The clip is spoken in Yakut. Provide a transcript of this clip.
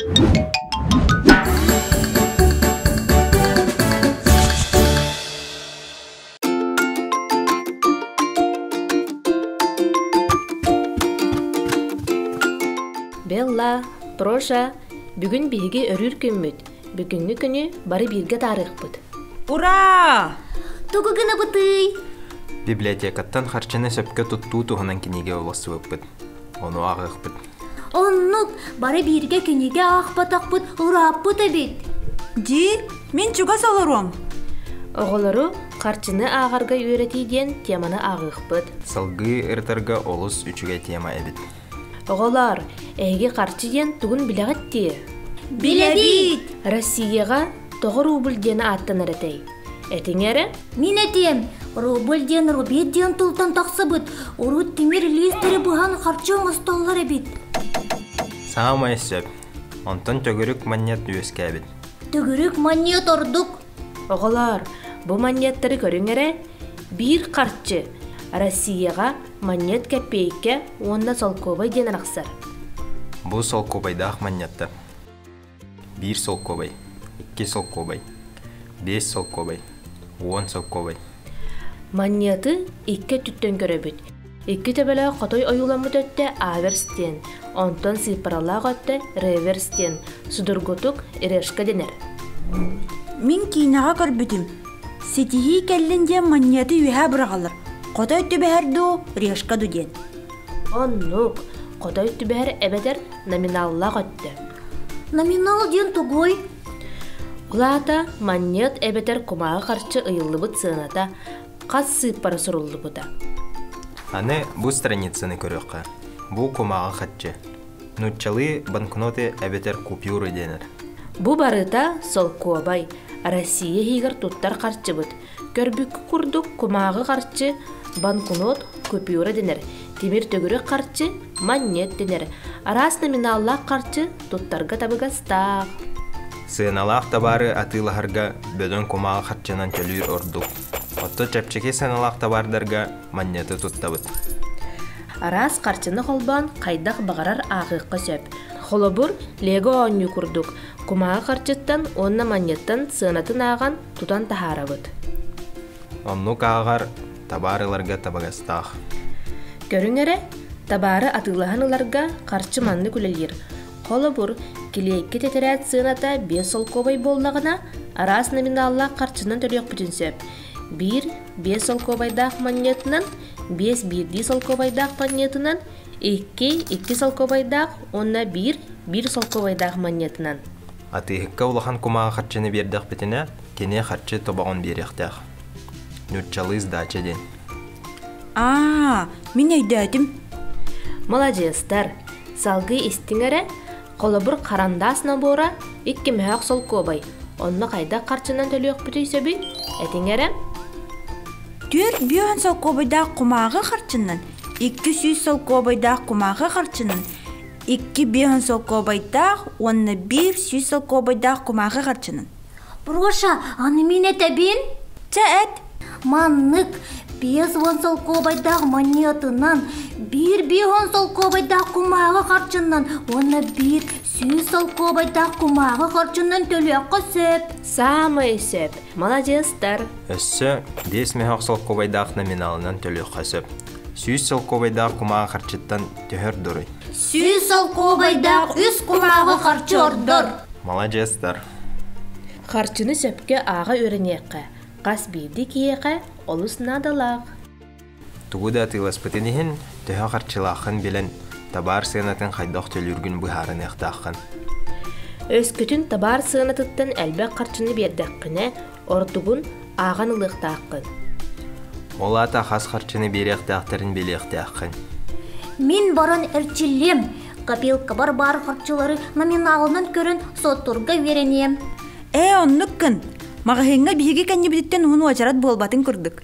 Белла, Проша, бүгүн биһиги өрүүр күммүт. Бүгүҥҥү күнү бары бииргэ таарыахпыт. Ура! Тугу гынабытый? Библиотекаттан харчыны сөпкө туттуу туһунан кинигэ уларсыбыппыт. Ону ааҕыахпыт. Оннук, бары бииргэ кинигэ аахпатахпыт ырааппыт эбит. Дии, мин чугас олоруом. Оҕолору харчыны ааҕарга үөрэтии диэн теманы ааҕыахпыт. Салгыы ырытарга олус үчүгэй тема эбит. Оҕолоор, эһиги харчы диэн тугун билэҕит дии? Билэбит! Россияҕа тоҕо рубль диэн ааттанар этэй? Этиҥ эрэ. Мин этиэм, рубль диэн рубит диэн тылтан тахсыбыт. Урут тимир лиистэри быһан харчы оҥостоллор эбит. Саамай сөп. Онтон төгүрүк манньыат үөскээбит. Төгүрүк манньыат ордук. Оҕолоор, бу манньыаттары көрүҥ эрэ. Биир харчы Россияҕа манньыат кэппиэйкэ уонна солкуобай диэн арахсар. Бу солкуобайдаах манньыаттар. Биир солкуобай, икки солкуобай, биэс солкуобай, уон солкуобай. Манньыаты икки өттүттэн көрөбүт. Икки төбөлөөх хотой ойууламмыт өттө аверс диэн, онтон сыыппаралаах өттө реверс диэн, судургутук решка дэнэр. Мин киинэҕэ көрбүтүм. Ситиһии кэллин диэн манньыаты үөһэ быраҕаллар. Хотой түбэһэр дуу, решка дуу диэн. Оннук, хотой түбэһэр эбэтэр номиналлаах өттө. Номинал диэн тугуй? Ол аата манньыат эбэтэр кумааҕы харчы ыйыллыбыт сыаната хас сыыппара суруллубута. Аны бу страницаны көрүөххэ. Бу кумааҕы харчы. Нууччалыы банкноты эбэтэр купюры дэнэр. Бу барыта солкуобай, Россия иһигэр туттар харчыбыт. Көрбүккэ курдук кумааҕы харчы, банкнот, купюра дэнэр, тимир төгүрүк харчы, манньыат дэнэр. Араас номиналлаах харчы туттарга табыгастаах. Сыаналаах табаары атыылаһарга бөдөҥ кумааҕы харчынан төлүүр ордук. Оттон чэпчэки сыаналаах табаардарга манньыаты туттабыт. Араас харчыны холбоон хайдах баҕарар ааҕыахха сөп. Холобур, Лего оонньуу курдук, кумааҕы харчыттан уонна манньыаттан сыанатын ааҕан тутан таһаарабыт. Оннук ааҕар табаар ыларга табыгастаах. Көрүҥ эрэ, табаары атыылаһан ыларга харчы маннык үлэлиир. Холобур, килиэйкэ тэтэрээт сыаната биэс солкуобай буоллаҕына, араас номиналлаах харчынан төлүөхпүтүн сөп. Биир биэс солкуобайдаах манньыатынан, биэс биирдии солкуобайдаах манньыатынан, икки икки солкуобайдаах уонна биир биир солкуобайдаах манньыатынан. Атыыһыкка улахан кумааҕы харчыны биэрдэхпитинэ, кини харчы тобоҕун биэриэхтээх. Нууччалыы сдача диэн. Аа, мин өйдөөтүм. Маладьыастар, салгыы истиҥ эрэ, холобур харандаас набора икки мөһөөх солкуобай, онно хайдах харчынан төлүөхпүтүй сөбүй? Этиҥ эрэ. Түөрт бүөн солкуобайдаах кумааҕы харчынан, 200 солкуобайдаах кумааҕы харчынан, икки биэһин солкуобайдаах уонна биир сүүс солкуобайдаах кумааҕы харчынан. Проша, аны мин этэбин? Чэ эт. Маннык биэс уон солкуобайдаах монетынан, биир биэс солкуобайдаах кумааҕы харчынан уонна биир сүүс солкуобайдаах кумааҕы харчынан төлүөххэ сөп. Саамай сөп. Маладьыастар. Өссө биэс мөһөөх солкуобайдаах номиналынан төлүөххэ сөп. Сүүс солкуобайдаах кумааҕы харчыттан төһөр дуруй? Сүүс солкуобайдаах үс кумааҕы харчы ордор. Маладьыастар. Харчыны сөпкө ааҕа үөрэниэххэ, хас биирдии киһиэхэ олус наадалаах. Тугу да атыыласпытын иһин, төһө харчылааххын билэн, табаар сыанатын хайдах төлүүргүн быһаарыныахтааххын. Өскөтүн табаар сыанатыттан элбэх харчыны биэрдэххинэ, ордугун ааҕан ылыахтааххын. Ол аата хас харчыны биэриэхтээхтэрин билиэхтээххин. Мин баран эрчиллиэм. Копилкабар баар харчылары номиналынан көрөн суоттуурга үөрэниэм. Ээ, оннук гын. Маҕаһыыҥҥа биһиги кэннибититтэн уһун уочарат буолбатын курдук.